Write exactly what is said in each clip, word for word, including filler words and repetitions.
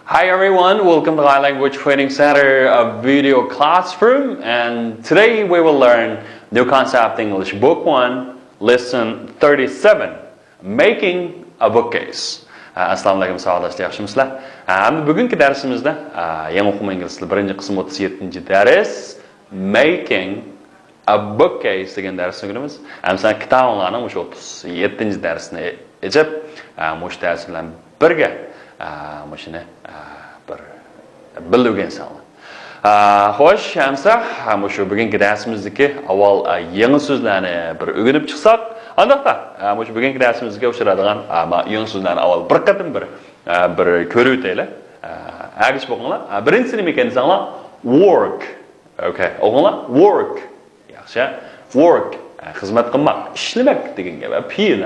Hi everyone, welcome to Thai Language Training Center, a video classroom, and today we will learn New Concept English Book one, Lesson thirty-seven, Making a Bookcase. ئەسسالامۇ ئەلەيكۇم ساۋاقداشلار، ياخشىمۇسىلەر؟ ھەم بۈگۈنكى دەرسىمىزدە يېڭى ئوقۇم ئىنگلىز تىلى بىرىنچى قىسىم ئوتتۇز يەتتىنچى دەرس، Making a Bookcase دېگەن دەرسنى ئۆگىنىمىز. ئەمسە كىتابىڭلارنىڭ مۇشۇ ئوتتۇز يەتتىنچى دەرسنى ئېچىپ، مۇشۇ دەرس بىلەن بىرگە مۇشۇنى بىر بىللە ئۆگەنسەڭلار. خوش، ئەمسە مۇشۇ بۈگۈنكى دەرسىمىزدىكى ئاۋۋال يېڭى سۆزلەرنى بىر ئۆگىنىپ چىقساق. ئانداقتا مۇشۇ بۈگۈنكى دەرسىمىزگە ئۇچرايدىغان يېڭى سۆزلەرنى ئاۋۋال بىر قېتىم بىر بىر كۆرۈۋېتەيلى. ئەگىشىپ ئوقۇڭلار. بىرىنچىسى نېمە ئىكەن دېسەڭلار، ۋورك. ئوكەي، ئوقۇڭلار. ۋورك. ياخشى. ۋورك، خىزمەت قىلماق، ئىشلىمەك دېگەن گەپ، پېئىل.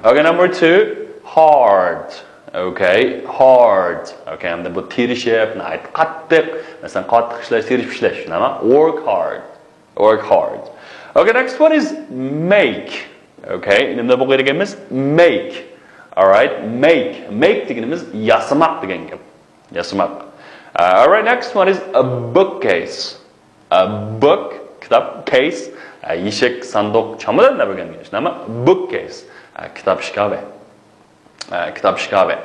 ئوكەي، نمبر تۇ، ھارد. ئوكەي، ھارد. ئوكەي، ئەمدى بۇ تىرىشىپ، ناھايىتى قاتتىق. مەسىلەن، قاتتىق ئىشلەش، تىرىشىپ ئىشلەش. نېمە؟ Work hard. Work hard. Okay, next one is make. Okay, نېمە بولغان ئىكەنمىز؟ Make. Alright, make. Make دېگىنىمىز ياسىماق دېگەن گەپ. ياسىماق. Alright, next one is a bookcase. A book, كىتاب، case، يېشىك، ساندۇق، چامادان دەپ ئۆگەنگەن. نېمە؟ Bookcase. كىتاب ئىشكاپى. كىتاب ئىشكاپى.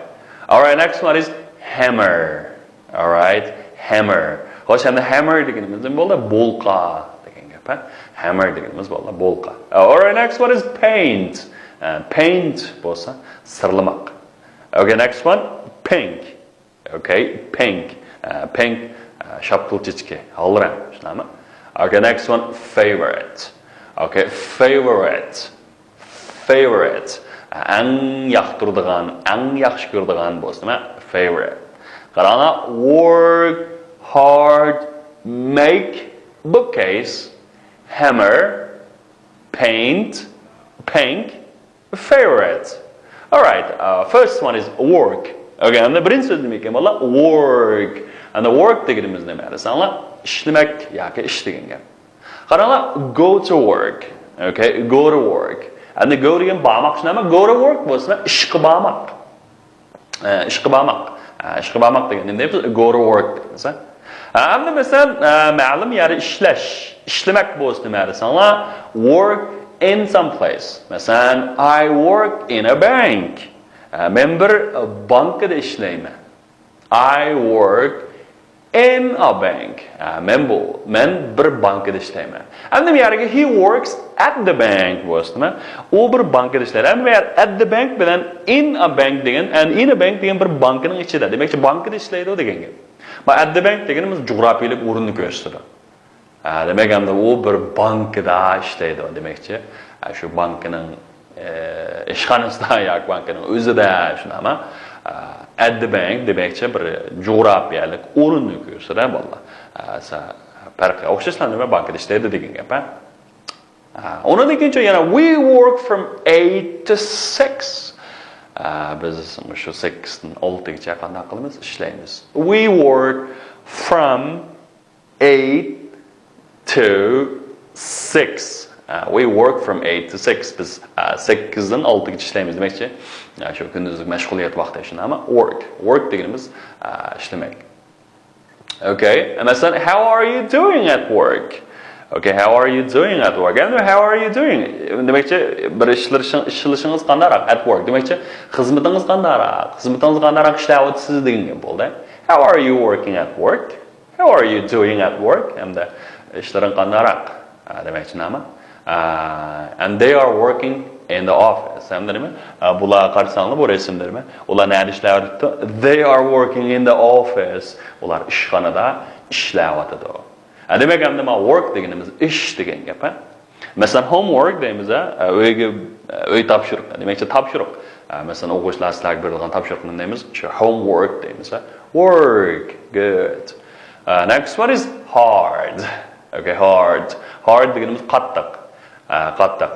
Alright, next one is hammer. Alright, hammer. خوش، ئەمدى hammer دېگىنىمىز نېمە بولدى؟ بولقا دېگەن گەپ، ھە؟ Hammer دېگىنىمىز بولدى، بولقا. Alright, next one is paint. Paint بولسا سىرلىماق. Okay, next one, pink. Okay, pink. Pink، شاپتۇل چېچىكى، ھال رەڭ، شۇنداقمۇ؟ Okay, next one, favorite. Okay, favorite. Favorite. ئەڭ ياقتۇرىدىغان، ئەڭ ياخشى كۆرىدىغان بولسا نېمە؟ Favorite. قاراڭلار، work hard, make bookcase, hammer, paint, pink, favorite. Alright, first one is work. Okay, ئەمدى بىرىنچى سۆز نېمە ئىكەن، بالىلار؟ Work. ئەمدى work دېگىنىمىز نېمە دېسەڭلار، ئىشلىمەك ياكى ئىش دېگەن گەپ. قاراڭلار، go to work. Okay, go to work. ئەمدى go دېگەن بارماق شۇنداقمۇ؟ Go to work بولسا ئىشقا بارماق. ئىشقا بارماق. ئىشقا بارماق دېگەندە نېمە دەيمىز؟ Go to work دەيمىز. ئەمدى مەسىلەن، مەلۇم يەردە ئىشلەش، ئىشلىمەك بولسا نېمە دېسەڭلار، work in some place. مەسىلەن، I work in a bank. مەن بىر بانكىدا ئىشلەيمەن. I work in a bank. مەن بۇ، مەن بىر بانكىدا ئىشلەيمەن. ئەمدى بۇ يەرگە he works at the bank بولسا، ئۇ بىر بانكىدا ئىشلەيدۇ. ئەمدى بۇ يەر at the bank بىلەن in a bank دېگەن، and in a bank دېگەن بىر بانكىنىڭ ئىچىدە. دېمەكچى، بانكىدا ئىشلەيدۇ دېگەن گەپ. بۇ at the bank دېگىنىمىز جۇغراپىيىلىك ئورۇننى كۆرسىتىدۇ. ھە، دېمەك، ئەمدى ئۇ بىر بانكىدا ئىشلەيدۇ دېمەكچى. ھە، شۇ بانكىنىڭ، ئە، ئىشخانىسىدا ياكى بانكىنىڭ ئۆزىدە، شۇنداقمۇ؟ ھە، at the bank دېمەكچى بىر جۇغراپىيەلىك ئورۇننى كۆرسىتىدۇ، بالىلار. ھە، سە-، پەرقى ئوخشاشلا نېمە، بانكىدا ئىشلەيدۇ دېگەن گەپ، ھە؟ ھە، ئۇنىڭدىن كېيىنچە يەنە we work from eight to six. ھە، بىز مۇشۇ سەككىزدىن ئالتىگىچە قانداق قىلىمىز؟ ئىشلەيمىز. We work from eight to six. We work from eight to six. بىز سەككىزدىن ئالتىگىچە ئىشلەيمىز دېمەكچى. شۇ كۈندۈزلۈك مەشغۇلىيەت ۋاقتى شۇنداقمۇ؟ Work. Work دېگىنىمىز ئىشلىمەك. Okay. مەسىلەن، how are you doing at work? Okay, how are you doing at work? Endi how are you doing? دېمەكچى، بىر ئىشلىشىڭ-، ئىشلىشىڭىز قانداقراق؟ At work. دېمەكچى، خىزمىتىڭىز قانداقراق؟ خىزمىتىڭىز قانداقراق ئىشلەۋاتىسىز دېگەن گەپ بولدى. How are you working at work? How are you doing at work? ھەمدە ئىشلىرىڭ قانداقراق؟ دېمەكچى نېمە؟ And they are working in the office. ھەمدە نېمە؟ بۇلارغا قارىساڭلار، بۇ رەسىمدە نېمە؟ ئۇلار نەدە ئىشلەۋاتىدۇ؟ They are working in the office. ئۇلار ئىشخانىدا ئىشلەۋاتىدۇ. دېمەك، ئەمدى مانا work دېگىنىمىز ئىش دېگەن گەپ، ھە؟ مەسىلەن، homework دەيمىز، ھە؟ ئۆيگە، ئۆي تاپشۇرۇق، دېمەكچى تاپشۇرۇق. مەسىلەن، ئوقۇغۇچىلار سىلەرگە بېرىدىغان تاپشۇرۇقنى دەيمىز، شۇ homework دەيمىز، ھە؟ Work. Good. Next one is hard. Okay, hard. Hard دېگىنىمىز قاتتىق. قاتتىق.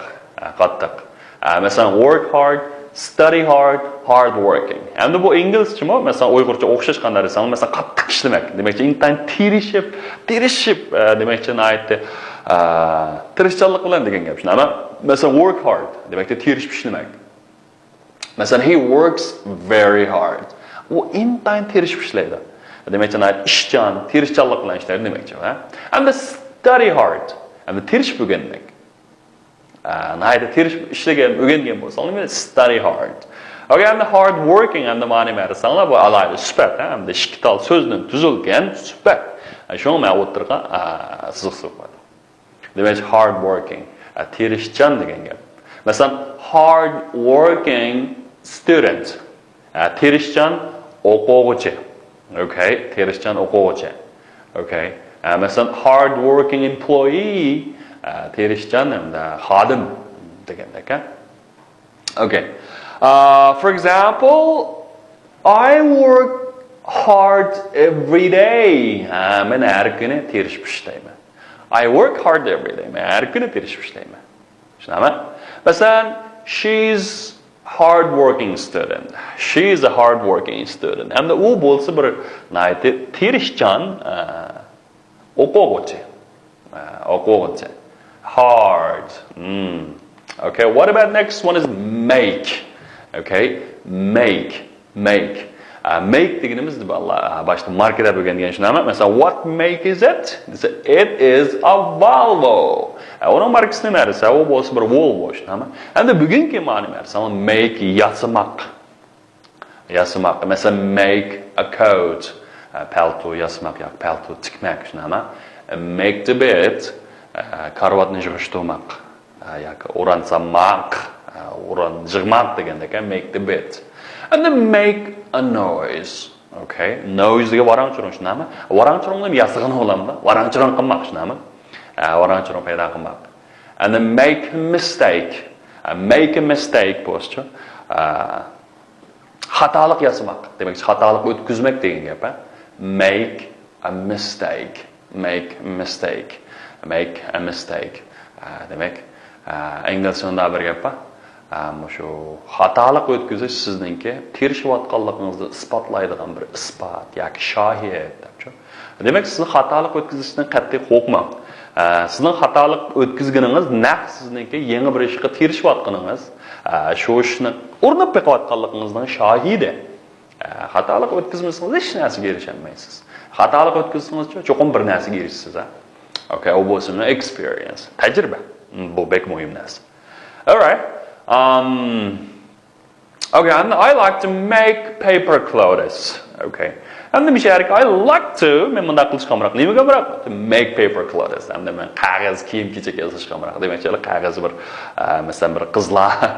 قاتتىق. مەسىلەن، work hard, study hard, hard working. ئەمدى بۇ ئىنگلىزچىمۇ، مەسىلەن، ئۇيغۇرچە ئوخشاش قانداق دېسەڭ، مەسىلەن، قاتتىق ئىشلىمەك. دېمەكچى، ئىنتايىن تىرىشىپ، تىرىشىپ، دېمەكچى، ناھايىتى، تىرىشچانلىق بىلەن دېگەن گەپ. شۇنداقمۇ؟ مەسىلەن، work hard. دېمەكچى، تىرىشىپ ئىشلىمەك. مەسىلەن، he works very hard. ئۇ ئىنتايىن تىرىشىپ ئىشلەيدۇ. دېمەكچى، ناھايىتى ئىشچان، تىرىشچانلىق بىلەن ئىشلەيدۇ دېمەكچى. ھە؟ ئەمدى study hard. ئەمدى تىرىشىپ ئۆگەنمەك. ئە، ناھايىتى تىرىشىپ ئىشلىگەن، ئۆگەنگەن بولساڭلار، مېنى study hard. ئوكەي، ئەمدى hard working، ئەمدى مانا نېمە دېسەڭلار، بۇ ئالاھىدە سۈپەت، ھە؟ ئەمدى ئىككى تال سۆزدىن تۈزۈلگەن سۈپەت. ئە، شۇڭا مەن ئوتتۇرىغا، ئە، سىزىق سىزىپ قويدۇم. دېمەك، hard working، ئە، تىرىشچان دېگەن گەپ. مەسىلەن، hard working student. ئە، تىرىشچان ئوقۇغۇچى. ئوكەي، تىرىشچان ئوقۇغۇچى. ئوكەي. ئە، مەسىلەن، hard working employee، ئە، تىرىشچان ھەمدە خادىم دېگەندەك، ھە؟ ئوكەي. ئە، for example, I work hard every day. ھە، مەن ھەر كۈنى تىرىشىپ ئىشلەيمەن. I work hard every day. مەن ھەر كۈنى تىرىشىپ ئىشلەيمەن. چۈشىنەمەن؟ مەسىلەن، she's hard working student. She is a hard working student. ئەمدى ئۇ بولسا بىر ناھايىتى تىرىشچان، ئە، ئوقۇغۇچى. ئە، ئوقۇغۇچى. Hard. Hmm. Okay, what about next one is make? Okay, make. Make. ئە، make دېگىنىمىز، ئە، باشتا ماركا دەپ ئۆگەنگەن شۇنداقمۇ؟ مەسىلەن، what make is it دېسە، it is a Volvo. ئە، ئۇنىڭ ماركىسى نېمە دېسە، ئۇ بولسا بىر Volvo شۇنداقمۇ؟ ئەمدى بۈگۈنكى مانا نېمە دېسە، make ياسىماق. ياسىماق. مەسىلەن، make a coat. ئە، پەلتو ياسىماق ياكى پەلتو تىكمەك شۇنداقمۇ؟ Make the bed. ئە، كارىۋاتنى يىغىشتۇرماق. ئە، ياكى ئوران سالماق، ئە، ئوران يىغماق دېگەندەك، make the bed. And then make a noise. Okay. Noise دېگەن ۋاراڭ-چۇرۇڭ شۇنداقمۇ؟ ۋاراڭ-چۇرۇڭنى ياسىغىنى بولامدۇ؟ ۋاراڭ-چۇرۇڭ قىلماق شۇنداقمۇ؟ ئە، ۋاراڭ-چۇرۇڭ پەيدا قىلماق. And then make a mistake. ئە، make a mistake بولسىچۇ؟ ئە، خاتالىق ياسىماق. دېمەك، خاتالىق ئۆتكۈزمەك دېگەن گەپ، ھە؟ Make a mistake. Make a mistake. Make a mistake. ئە، دېمەك، ئە، ئىنگلىزچە مۇنداق بىر گەپ بار. ئە، مۇشۇ خاتالىق ئۆتكۈزۈش سىزنىڭكى تىرىشىۋاتقانلىقىڭىزنى ئىسپاتلايدىغان بىر ئىسپات ياكى شاھىت، دەپچۇ. دېمەك، سىزنىڭ خاتالىق ئۆتكۈزۈشتىن قەتئىي قورقماڭ. ئە، سىزنىڭ خاتالىق ئۆتكۈزگىنىڭىز نەق سىزنىڭكى يېڭى بىر ئىشقا تىرىشىۋاتقىنىڭىز، ئە، شۇ ئىشنى ئۇرۇنۇپ بېقىۋاتقانلىقىڭىزنىڭ شاھىدى. ئە، خاتالىق ئۆتكۈزمىسىڭىز، ھېچ نەرسىگە ئېرىشەلمەيسىز. خاتالىق ئۆتكۈزسىڭىزچۇ، چوقۇم بىر نەرسىگە ئېرىشىسىز، ھە؟ ئوكەي، ئۇ بولسىمۇ experience، تەجرىبە. بۇ بەك مۇھىم نەرسە. Alright. Um, okay, and I like to make paper clothes. Okay. ئەمدى مۇشۇ يەردىكى I like to، مەن مۇنداق قىلىشقا ئامراق. نېمىگە ئامراق؟ To make paper clothes. ئەمدى مەن قەغەز كىيىم-كېچەك ياساشقا ئامراق. دېمەكچى، قەغەز بىر، ئە، مەسىلەن، بىر قىزلار،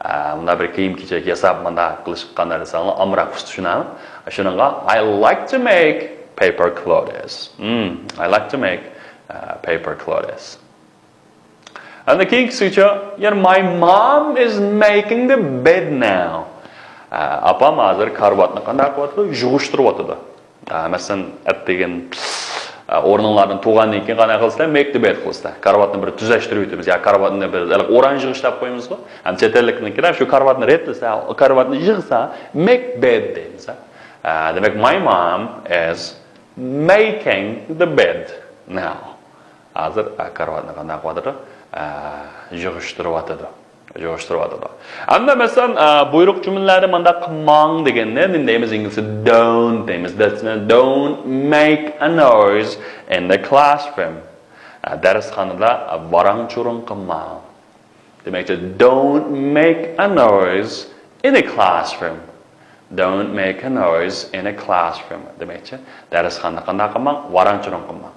ئە، مۇنداق بىر كىيىم-كېچەك ياساپ، مۇنداق قىلىشقا قانداق دېسەڭلار، ئامراق ئۇستا شۇنداقمۇ؟ شۇنىڭغا I like to make paper clothes. Hmm, I like to make, uh, paper clothes. ئەمدى كېيىنكىسىچۇ، يەنە my mom is making the bed now. ئاپام ھازىر كارىۋاتنى قانداق قىلىۋاتىدۇ؟ يىغىشتۇرۇۋاتىدۇ. مەسىلەن، ئەتىگەن ئورنۇڭلاردىن تۇرغاندىن كېيىن قانداق قىلىسىلەر؟ Make the bed قىلىسىلەر. كارىۋاتنى بىر تۈزەشتۈرۈۋېتىمىز يا كارىۋاتنى بىر ئوران يىغىش دەپ قويىمىزغۇ. ھەم چەت ئەللىكنىڭكىلەر شۇ كارىۋاتنى رەتلىسە، كارىۋاتنى يىغسا، make bed دەيمىز. دېمەك، my mom is making the bed now. ھازىر، ئە، كارىۋاتنى قانداق قىلىۋاتىدۇ؟ ئە، يىغىشتۇرۇۋاتىدۇ. يىغىشتۇرۇۋاتىدۇ. ئەمدى مەسىلەن، ئە، بۇيرۇق جۈملىلەردە مانداق قىلماڭ دېگەننى نېمە دەيمىز؟ ئىنگلىزچە don't دەيمىز. دەسلىدە don't make a noise in the classroom. ئە، دەرسخانىدا، ئە، ۋاراڭ-چۇرۇڭ قىلماڭ. دېمەكچى، don't make a noise in the classroom. Don't make a noise in a classroom. دېمەكچى، دەرسخانىدا قانداق قىلماڭ؟ ۋاراڭ-چۇرۇڭ قىلماڭ.